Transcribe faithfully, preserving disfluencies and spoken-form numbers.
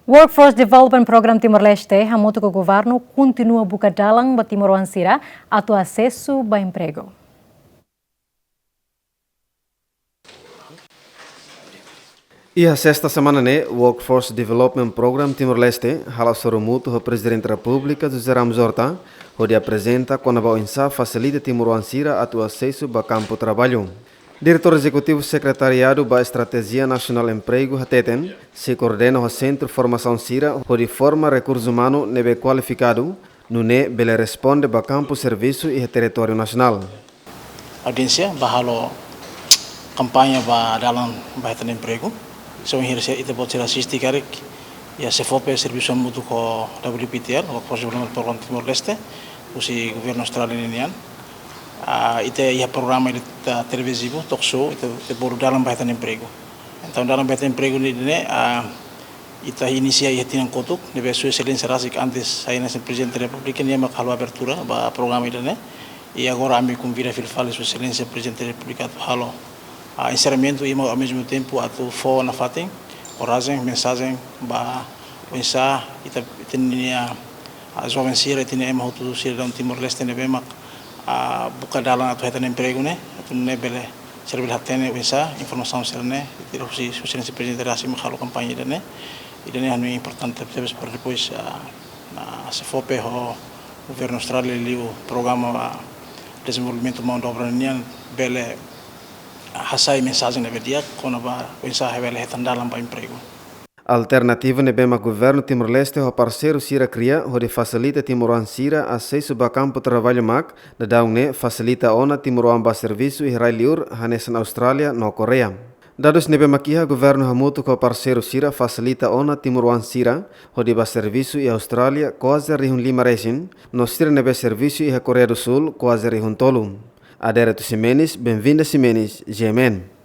Workforce Development Program Timor-Leste hamutuk ho governu kontinua buka dalan ba timoroan sira atu asesu ba empregu. Iha sesta semana ne'e, Workforce Development Program Timor-Leste hala'o sorumutu ho Prezidente Repúblika José Ramos Horta, hodi aprezenta kona-ba oinsá fasilita timoroan sira atu asesu ba kampu traballu. Diretór Ezekutivu Sekretariadu ba Estratéjia Nasionál Empregu hateten, sei koordena ho sentru formasaun sira hodi forma rekursu umanu ne'ebé kualifikadu, nune'e bele responde ba kampu servisu iha territóriu nasionál. Audiénsia ba halo kampaña ba dalan ba hetan empregu. So, ita-boot sira asiste karik iha SEFOPE, servisu hamutuk ho W P T L, Workforce Development Program Timor-Leste, husi governu Austrália ninian. Ah, ita iha programa ida televizivu, talk show, ita, ita bolu dalan ba hetan empregu. Entaun, dalan ba hetan empregu ne'e, ne'e, ah, ita inisia iha tinan kotuk, ne'ebé Sua Exelénsia rasik antes sai hanesan Prezidente Repúblika, nia mak halo abertura ba programa ida-ne'e. I agora ami konvida fila fali Sua Exelénsia Prezidente Repúblika atu halo, ah, enserramentu i, ao mesmo tempo, atu fó nafatin, korajen, mensajen ba oinsá ita, ita-nia, ah, joven sira, ita-nia ema hotu, sidadaun Timor-Leste ne'ebé mak, ah, buka dalan atu hetan empregu ne'e, atu nune'e bele, sira bele hatene oinsá informasaun sira-ne'e, ita husi, husi Sua Exelénsia Prezidente rasik mak halo kampaña ida-ne'e. Ida-ne'e hanoin importante tebes para depois, ah, SEFOPE ho governu Austrália liu programa, ah, dezenvolvimentu mão de obra nian bele, ah, hasai mensajen ne'ebé di'ak kona-ba oinsá bele hetan dalan ba empregu. Alternativa ne'ebé mak governu Timor-Leste ho parseiru sira kria hodi fasilita timoroan sira asesu ba kampu traballu mak, daudaun ne'e fasilita ona timoroan ba servisu iha rai-liur hanesan Austrália no Koreia. Dadus ne'ebé mak iha, governu hamutuk ho parseiru sira fasilita ona timoroan sira hodi ba servisu iha Austrália kuaze rihun lima resin, no sira ne'ebé servisu iha Koreia do Sul kuaze rihun tolu. Adérito Ximenes, Benvinda Ximenes, G M N.